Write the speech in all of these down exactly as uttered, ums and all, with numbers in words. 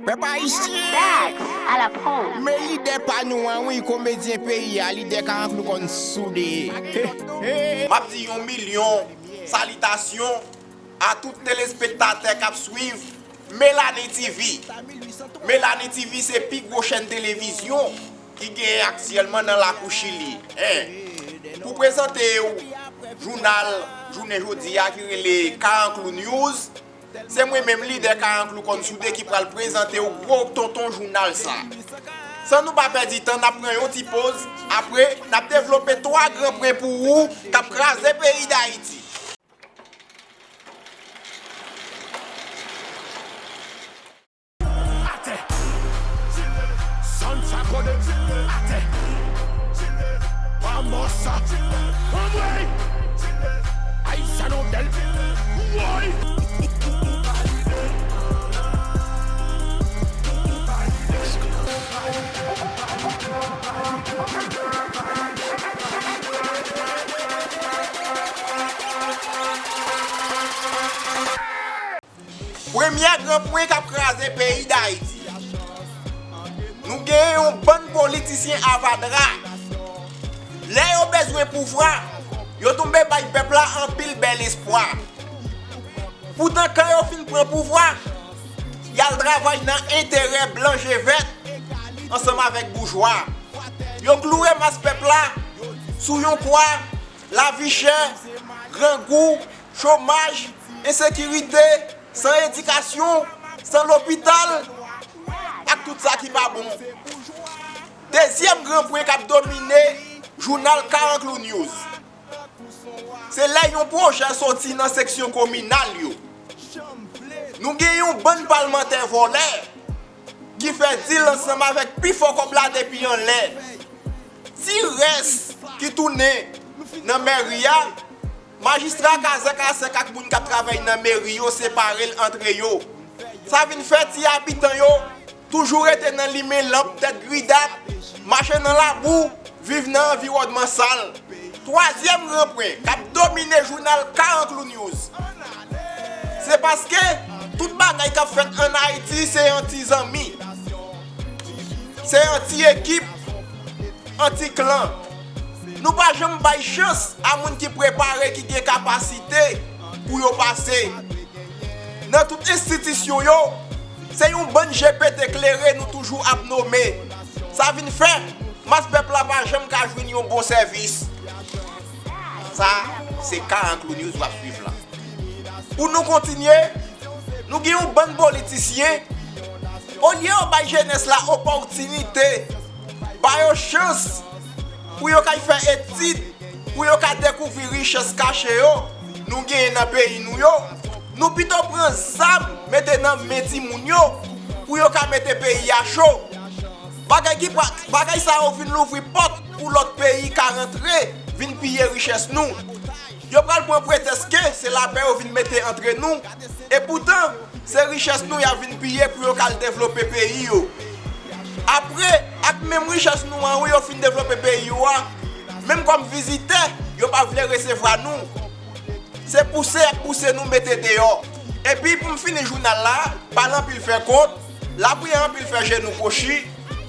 Pèp ayisyen! Back à la pause. Men lidè pa nou an wi, komedyen peyi a, lidè Karanklou konn soude. M ap di yon milyon salitasyon a tout telespektatè k ap swiv Melanie T V. Melanie T V se pi gwo chèn televizyon ki genyen aktyèlman nan lakou Chili. Hein. Pou prezante w jounal jounen jodi a ki rele Karanklou News, se mwen menm lidè Karanklou konn soude ki pral prezante w gwo tonton jounal sa. San nou pa pèdi tan, n ap pran yon ti poz, apre, n ap devlope twa gran pwen pou ou k ap kraze peyi Dayiti. Atè. Sansa kode. Atè. Vamos. Anmwey. Haitiano del. Woy. Premyè gran pwen k ap kraze peyi Dayiti. Nou genyen yon bann politisyen avadra. Lè yo bezwen pouvwa, yo tonbe bay pèp la anpil bèl espwa. Poutan, kan yo fin pran pouvwa, y al travay nan enterè blan je vèt ansanm avèk boujwa. Yo kloure mas pèp la sou yon kwa, lavi chè, grangou, chomaj, ensekirite, san edikasyon, san lopital, ak tout sa ki pa bon. Dezyèm gran pwen k ap domine jounal Karanklou News, se lè yon pwojè soti nan seksyon kominal yo. Nou gen yon bann palmantè vòlè ki fè dil ansanm avèk pifò kòb la depi anlè. Ti rès ki tounen nan mèri a, majistra kazèk a sèk ak moun k ap travay nan meri yo separe l antre yo. Sa vin fè ti abitan yo toujou rete nan limen lanp tèt gridat, mache nan labou, viv nan anviwònman sal. Twazyèm gran pwen k ap domine jounal Karanklou News, se paske tout bagay k ap fèt ann Ayiti se anti zanmi, se anti ekip, anti klan. Nou pa janm bay chans a moun ki prepare, ki gen kapasite pou yo pase. Nan tout enstitisyon yo, se yon bann je pete klere nou toujou ap nome. Sa vin fè, mas pèp la pa janm ka jwenn yon bon sèvis. Sa, se Karanklou News w ap swiv la. Pou nou kontinye, nou gen yon bann politisyen, olye yo bay jenès la opòtinite, ba yo chans pou yo kay fè etid, pou yo ka dekouvri richès kache yo nou genyen nan peyi nou yo, nou pito pran zam mete nan men timoun yo pou yo ka mete peyi a cho. Bagay ki pa, bagay sa yo vin louvri pòt pou lòt peyi ka rantre vin piye richès nou. Yo pral pran pretès ke se lapè yo vin mete antre nou. Epoutan, se richès nou y ap vin piye pou yo ka al devlope peyi yo. Apre, ak menm richès nou an wi yo fin devlope peyi yo a, menm kòm vizitè, yo pa vle resevwa nou. Se pouse y ap pouse nou mete deyò. Epi pou m fini jounal la, pale anpil fè kont, lapriyè anpil fè jenou kwochi,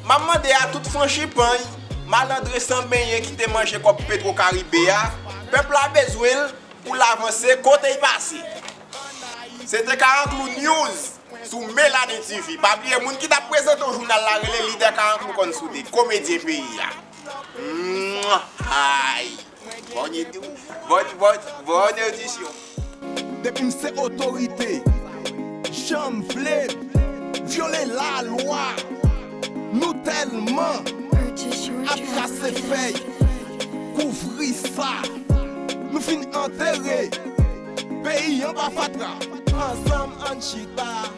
m ap mande a tout franchipann, malandren san benyen ki te manje kòb Petwo Karibe a, pèp la bezwen l pou l avanse kote y pase. Se te Karanklou News sou Melanie T V. Pa bliye moun ki t ap prezante w jounal la rele lidè Karanklou konn soude, komedyen peyi a. Mwah! Ay! Bonne édi-, bonne, bonne, bonne édition. Depi m se otorite, jan m vle vyole lalwa. Nou tèlman ap kase fèy, kouvri sa. Nou fin antere peyi anba fatra. Ansanm ann chita.